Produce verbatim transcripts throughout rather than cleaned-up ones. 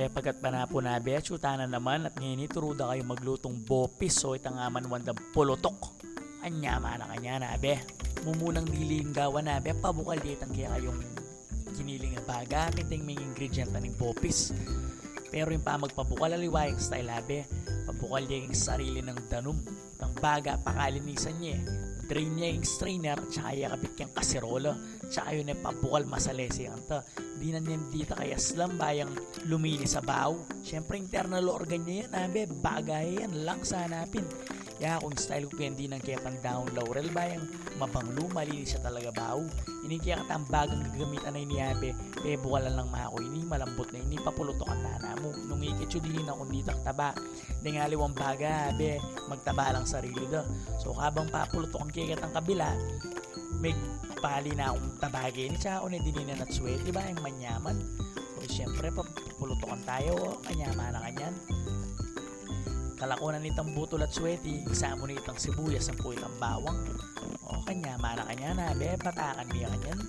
Pagkat panapun, abe, atsu tana naman at ngeni ituru da kayu maglutung bopis o itang amanwan dang pulutuk. Anya mana kanyan, abe. Mumunang dili ing gawan, abe, pabukal de itang kekayung giniling a baga, atin deng ming ingredient na ning bopis. Pero ing pamagpabukal, aliwa ing style, abe. Pabukal de ing sarili nang danum. Itang baga, pakalinisan ye. Drain ye ing strainer, tsaka ye kabit keng kaserola. Tsaka yu ne pabukal, masalese kanta. Dinan ne dita kayaslam, ba yang luminis a bau. Siyempre, internal organ ne yan, abe, baga ne yan, lungs, hanapin. Yaku, ing style ku keni, dinan ke pang daun laurel, ba yang mabanglu, malinis ya talaga bau. Ini kekatang bagang gagamitan na ini, abe, pebukalan lang maku ini, malambut na ini, papulutukan tana mu. Nung ikit yu, dinan kung ditang taba. Deng aliwang baga, abe, magtaba lang sarili da. So, kabang papulutukan ke ketang kabila, megpali na kung taba keni, tsaka ku ne dinan at sweti, ba yang manyaman. O, siyempre, papulutukan tayu, o, kanyamana kanyan. Kalakunan itang butul at sweti, isa mu ne itang sibuyas, ampo itang bawang. O, kanyamana kanyan, abe, patakan mi kanyan.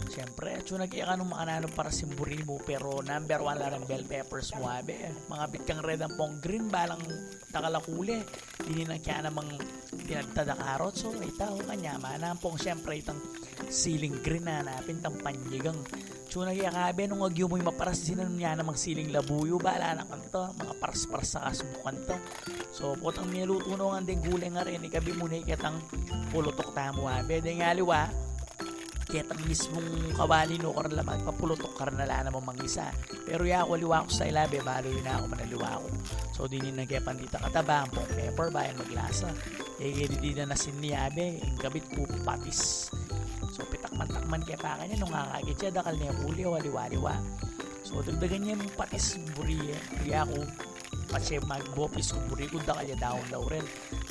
Siyempre, atsu na ke kanu makananu para simburi mu, pero number one la reng bell peppers mu, abe. Mangabit kang red ampong green, balang dakal a kule. Dinan ke namang pinagtada carrots, o, ita, o, kanyamana. Ampong siyempre itang siling green, hanapin, itang panyigang. Atsu na ke kabe, nung agyu mu ing maparas, dinan ke namang siling labuyo, bala na kanta, maparas-paras a kasbukan ta. So, potang milutu no ngan deng gule a reni, ikabit mu ne ketang pulutuk tamu, abe. Deng aliwa, ketang mismung kawali no, karin la magpapulutuk, karin la namang mangisa. Pero yaku, aliwa ku style, abe, balu yu na ku, manaliwa ku. So, dinan ke pang ditang kataba, ampong pepper, ba yang maglasa. E, keni dinan asin ne, abe, ing kabit ku patis. So, pitakman-takman ke pa kanyan, nung akakit ya, dakal ne kuli, o, aliwa-aliwa. So, dagdagan ye mung patis, buri ye. Yaku, patse magbopis ku, buri ku dakal ya daun laurel.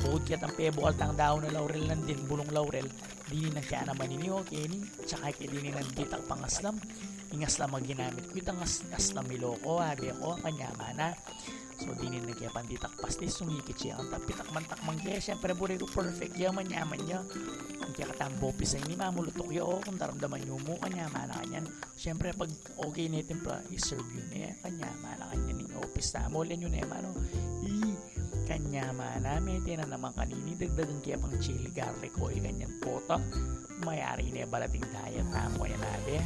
Bukut ketang pebukal tang daun a laurel, nandin bulung laurel. Dinan ke naman ini, o, keni. Tsaka ke dinan ditak pangaslam. Ing aslam a ginamit ku, itang as-, aslam Iloko, abe ko, kanyamana. So, dinan ke pang ditak pastis, nung ikit ye kanta, pitakman-takman ke, siyempre, buri ku perfect ya, manyaman ya. Ing kekatang bopis a ini, mamulutuk ya, o, kung daramdaman yu mu, kanyamana kanyan. Siyempre, pag okay ne timpla, i-serve yu ne, kanyamana kanyan ing opis tamu, ulian yu ne, manu. I, kanyamana, mete na naman kanini, dagdagan ke pang chili garlic oil, kanyan pota. Mayari ne balat ing diet tamu, yan, abe.